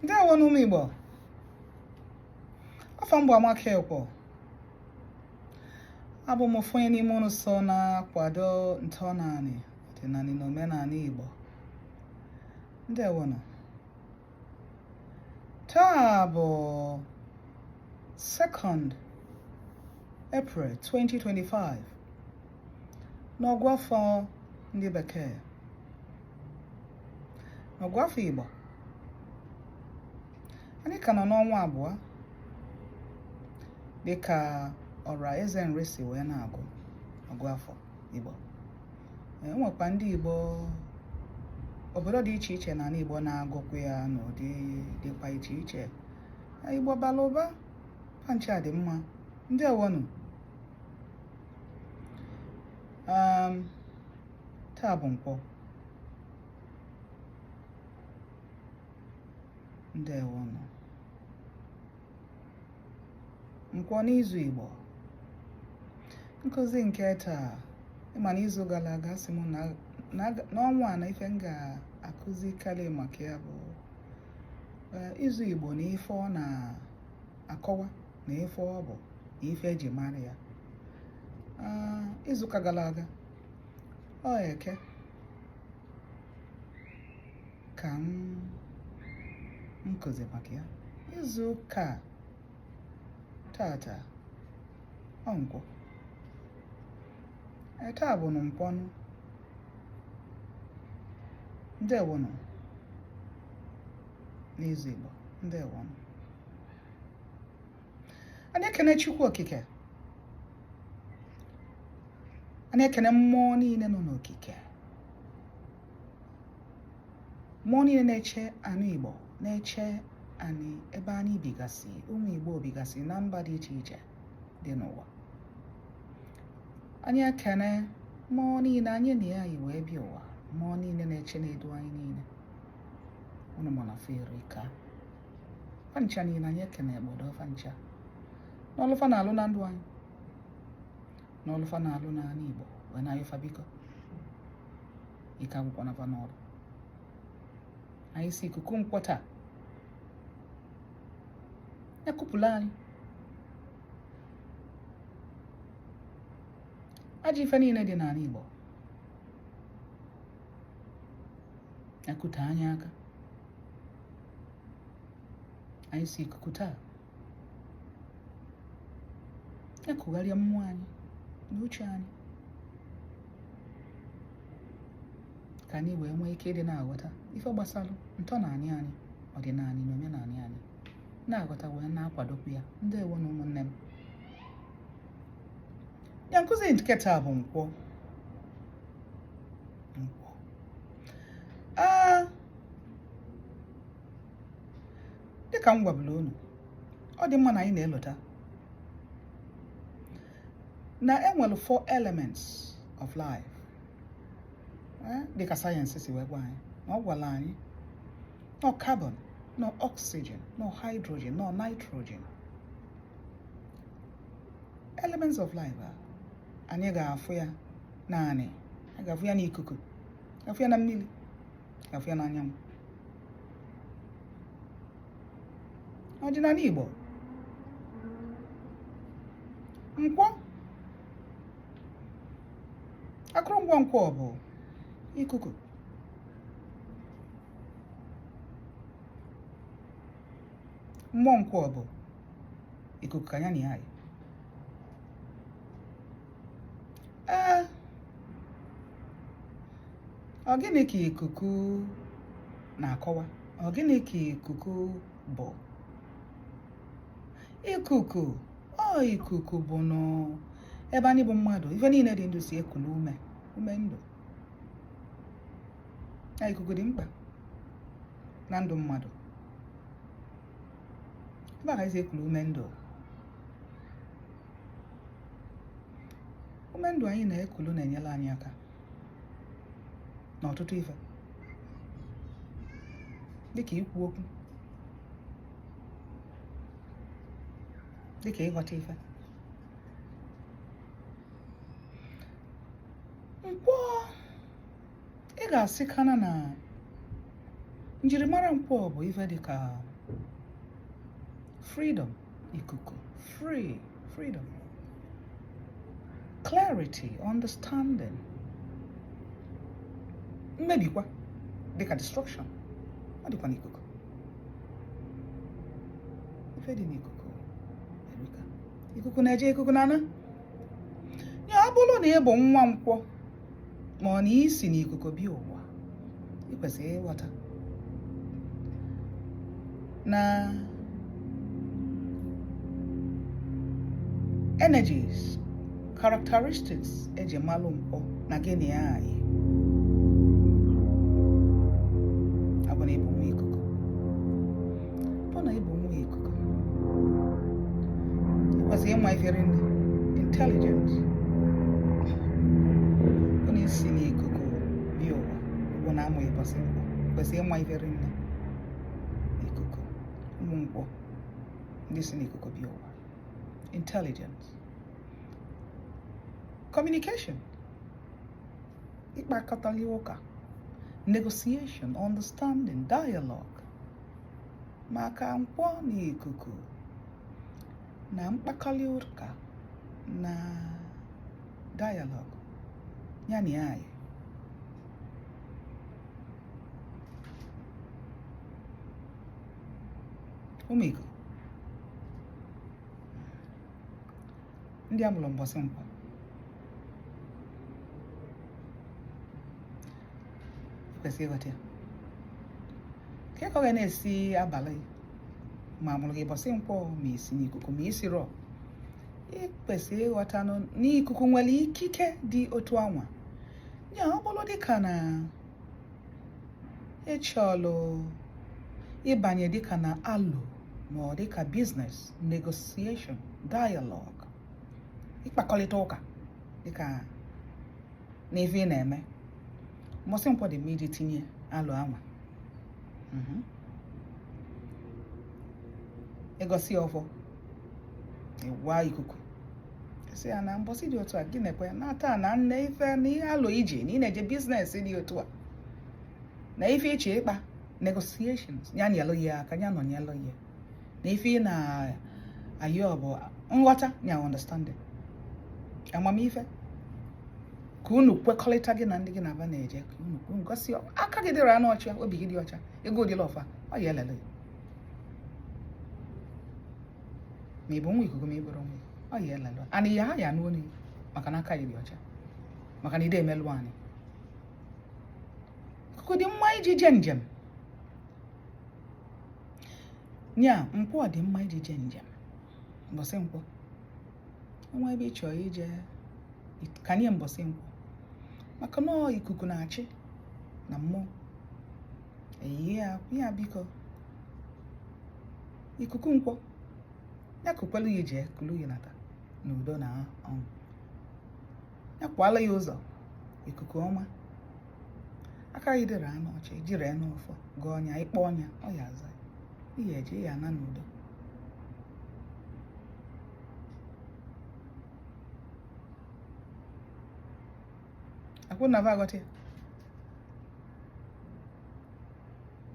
Ndewo nụ ụmụ Igbo. Afa m bụ Amaka Ekwo. Abụ m ofu onye n'ime unu so na-akwado ntọnanị ọdịnanị na omenanị Igbo. Ndewo nụ. Taa bụ 2nd April 2025 n'ọgụ afọ ndị bekee. N'ọgụ afọ Igbo, anyị ka nọ n'ọnwa abụọ dịka ọra eze nri si wee na-agụ ọgụ afọ Igbo. E nwekwa ndị Igbo obodo dị iche iche n'ala Igbo na-agụkwa ya n'ụdị dịkwa iche iche. Igbo bara ụba, fa ncha dị mma. Ndewonụ. Taa bụ nkwọ. Ndewonụ. Nkwọ n'izu Igbo. Nkụzi nke taa, ị ma na izu gara aga asị m n'ọnwa a na ife m ga-akụzikarị maka ya bụ izu Igbo na ife ọ na-akọwa na ife ọ bụ na ife eji mara ya. Izuụka gara aga, ọ eke ka m kụzi maka ya. Izu ụka tata ọ nkwọ. Taa bụ nụ nkwọ nụ. Ndewonụ n'izu Igbo. Ndewonụ. Anyị ekene Chukwu Okike. Anyị ekene mmụọ niile nọ n'okike. Mmụọ niile na-eche anị Igbo, na-eche anị ebe anyị bigasị, ụmụ Igbo bigasị na mba dị iche iche dị n'ụwa. Anyị ekene mmụọ niile anyị na ya yi wee bịa ụwa, mmụọ niile na-eche na-edu anyị niile. Unu ma na fa erika. Fa ncha niile anyị ekene obodo fa ncha. N'ọlụ fa na-alụ na ndụ anyị, n'ọlụ fa na-alụ n'ala Igbo, wee na-ayọ fa biko. Ike agwụkwana fa n'ọrụ. Anyị sị ikuku nkwọ taa ya kupụla anyị ajọ ife niile dị n'ala Igbo, ya kute anyị aka. Anyị sị ikuku taa ya kugharịa mmụọ anyị na uche anyị ka anyị wee nwee ike ịdị na-aghọta ife gbasara ntọnanị anyị, ọdịnanị na omenanị anyị, na-aghọta wee na-akwadokwu ya. Ndewo nụ ụmụnne m. Ya nkụzi nke taa bụ nkwọ. Nkwọ. Dịka m gwabulu unu, ọ dị mma na anyị na-elota na e nwere four elements of life, dịka sayensị si wee gwa anyị, na ọ gwara anyị na ọ carbon, na ọ oxygen, na ọ hydrogen, na ọ nitrogen. Elements of life a anyị ga-afụ ya n'anị, anyị ga-afụ ya n'ikuku, ga-afụ ya na mmiri, ga-afụ ya n'anyanwụ. Ọdịnala Igbo, nkwọ, akụrụngwa nkwọ bụ ikuku. Mmụọ nkwọ bụ ikuku ka ya na ya yi. Ee, ọ gịnị ka ikuku na-akọwa? Ọ gịnị ka ikuku bụ? Ikuku, ọ ikuku bụ nụ ebe anyị bụ mmadụ, ife niile dị ndụ si ekulu ume, ume ndụ. Ya ikuku dị mkpa na ndụ mmadụ. Ebe a ka anyị si ekulu ume ndụ. Ume ndụ anyị na-ekulu na-enyere anyị aka n'ọtụtụ ife, dịka ikwu okwu, dịka ịghọta ife. Nkwọ, ị ga-asị kana na Njirimara nkwọ bụ ife dịka freedom, ikuku, free, freedom, clarity, understanding, mmebikwa dịka destruction, ọ dịkwa n'ikuku. Ife dị n'ikuku erika. Ikuku na-eje, ikuku na-ana. Ya ọ bụrụ na ị bụ nwa nkwọ ma ọ na i si n'ikuku bịa ụwa, ị kwesịrị ịghọta na energies, characteristics eji malụ nkwọ na gịnị ya anyị ọ bụ na ị bụ nwa ikuku, ọ na ị bụ nwa ikuku, ị kwesịrị ịma ife rinne, intelligent. Ọ na i si n'ikuku bịa ụwa bụ na amụ ịbọsị nkwọ, kwesịrị ịma ife rinne. Ikuku, ụmụ nkwọ ndị si n'ikuku bịa ụwa, intelligence, communication, ịkpakọtali ụka, negotiation, understanding, dialogue, maka nkwọ na ikuku na mkpakọli ụka na dialogue ya na anyị. Ụmụ ikuku ndị a mụrụ mbọsị nkwọ, kwesịrị ịghọta ya ka ọ ga na-esi abalị ma a mụrụ gị mbọsị nkwọ, ma i si n'ikuku ma i sirọ, ị kwesịrị ịghọta n'ikuku nwere ikike dị otu anwa. Ya ọ bụrụ dịka na ị chọlụ ịbanye dịka na alụ ma ọ dịka business, negotiation, dialogue, ịkpakọrịta ụka dịka n'ife ị na-eme, mbọsị nkwọ dị mma iji tinye alụ anwa. Ịgosi ọfọ, ịgwa ikuku sị ya na mbọsị dị otu a gị na-ekwe na taa na nne ife na ihe alụ ije na ị na-eje business dị otu a na ife ịchọ ịkpa, negotiations, ya nyelụ ya aka, ya nọ nyelụ ya na ife ị na-ayọ bụ nghọta ya, understanding, amamife, ka unu kwekọrịta gị na ndị gị na-aba na-eje, ka unu gosi aka gị dịrị anụ ọcha, obi gị dị ọcha, ego dịla ọfa, ọ ya elele ma ị bụ nwa ikuku ma ị bụrụ nwa, ọ ya elele ana ya ha ya anụ onu, maka na aka gị dị ọcha, maka na ide emelụ anyị. Ikuku dị mma iji jee njem. Nya nkwọ dị mma iji jee njem mbọsị nkwọ. Nwa ebe ị chọrọ ije kanye mbọsị nkwọ, maka na ikuku na-achị na mmụọ eyihe ya ya. Biko, ikuku nkwọ ya kukwelu ya jee, kulu ya nata n'udo na ọṅụ, ya kwala ya ụzọ. Ikuku ọma, aka gị dịrị anụ ọcha, jiri anụ ọfọ gụọ ọnya, ịkpọ ọnya, ọ ya aza ihe eje ya ana n'udo. Akwụ na aghọta ya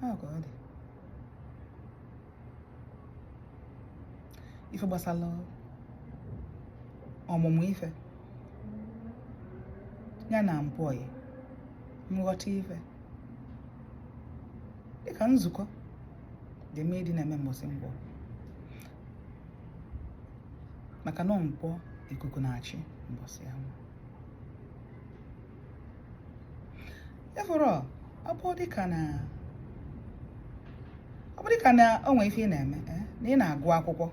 ọ ka ọ dị ife gbasara ọmụmụ ife ya na mpụọyị nghọta ife dịka nzukọ dị mma ịdị na-eme mbọsị nkwọ, maka na nkwọ ikuku na-achị mbọsị ahụ. Ịfụrụ, ọ bụ dịka na o nwee ife ị na-eme, na ị na-agụ akwụkwọ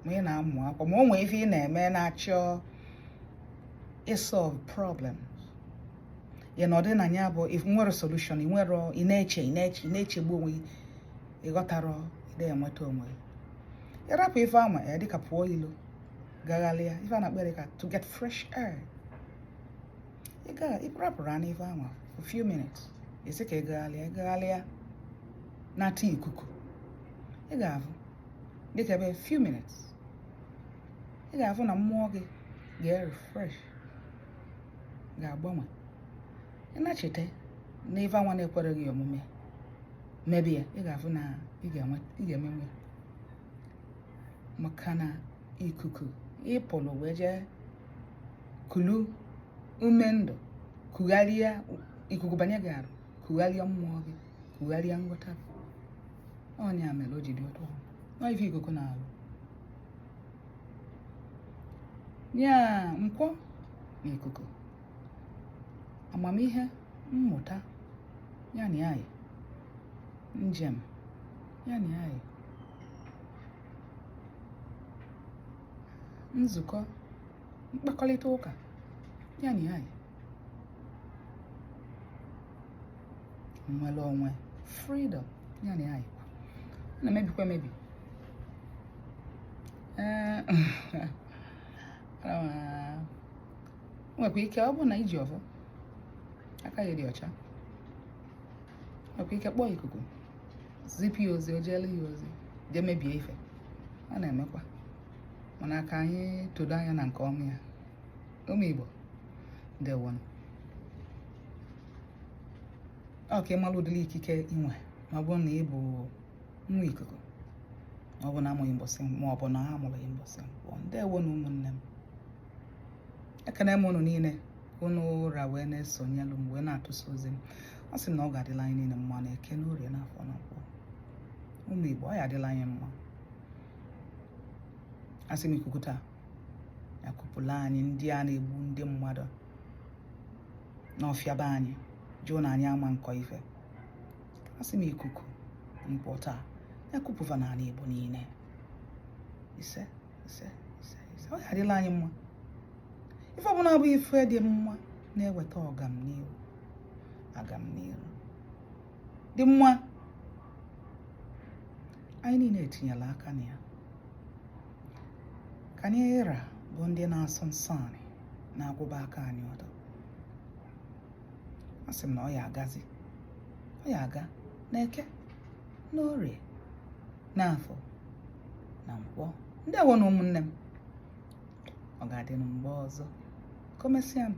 ma ị na-amụ akwụkwọ, ma o nwee ife ị na-eme na-achọ ịsolve problems, ị nọdụ na ya bụ if nwere solution, ị nwere, ị na-eche, ị na-eche, ị na-echegbu onwe gị, ị ghọtara, ị na-enweta onwe gị, ịrapụ ife ama ya dịka pụọ ilo gaghalịa, ife a na-akpọ dịka to get fresh air. Ị gaghị ịrapụrụ anụ ife anwa for few minutes, esi ka ị gaghalịa, ị gaghalịa na-ata ikuku, ị ga-afụ dịka ebe few minutes, ị ga-afụ na mmụọ gị ga-refresh, ga-agbanwe. Ị na-cheta na ife anwa na-ekwere gị omume Mebe ya, ị ga-afụ na ị ga-emenwu ya, maka na ikuku ịpụlụ wee jee kulu ume ndụ, kugharịa ikuku banye gị arụ, kugharịa mmụọ gị, kugharịa nghọta gị. Ọ nya mere o ji dị otu ahụ. Ọ ife ikuku na-alụ ya, nkwọ na ikuku, amamihe, mmụta ya na ya, njem ya na ya, nzukọ, mkpakọrịta ụka ya na ya, nnwere onwe, freedom ya na ya. Ọ na-emebikwa emebi. Ee, nwekwa ike ọ bụrụ na i ji ọfọ, aka ya dị ọcha, nwekwa ike kpọọ ikuku, zipụ ya ozi, o jeelu ya ozi, jee mebie ife. Ọ na-emekwa, mana ka anyị todo anya na nke ọma ya. Ụmụ Igbo, ndewonụ. Ọ ka ị mara ụdịrị ikike i nwe ma ọ bụrụ na ị bụ nwa ikuku, ma ọ bụ na amụghị mbọsị, ma ọ bụ na a mụrụ gị mbọsị nkwọ. Ndewonụ, ụmụnne m. Ekene m unu niile, unu ụra wee na-esonyelụ m wee na-atụsa ozi m. Ọ sị m na ọ ga-adịla anyị niile mma na eke, na orie, na afọ, na nkwọ. Ụmụ Igbo, ọ ya adịla anyị mma. Asị m ikuku taa ya kupụla anyị ndị a na-egbu ndị mmadụ n'ọfịa be anyị, jụụ na anyị ama nkọ ife. Asị m ikuku nkwọ taa ya kupụva n'ala Igbo niile. Ise, ise, ise, ise. Ọ ya adịla anyị mma. Ife ọbụla bụ ife dị mma na-eweta ọgamnihu, agamnihu dị mma, anyị niile etinyela aka na ya. Ka anyị ra bụ ndị na-asọ nsọ anyị na-akwụba aka anyị ọtọ. Asị m na ọ ya agazi, ọ ya aga n'eke, n'orie, n'afọ na nkwọ. Ndewonụ, ụmụnne m. Ọ ga-adị na mgbe ọzọ. Ka o mesịa m.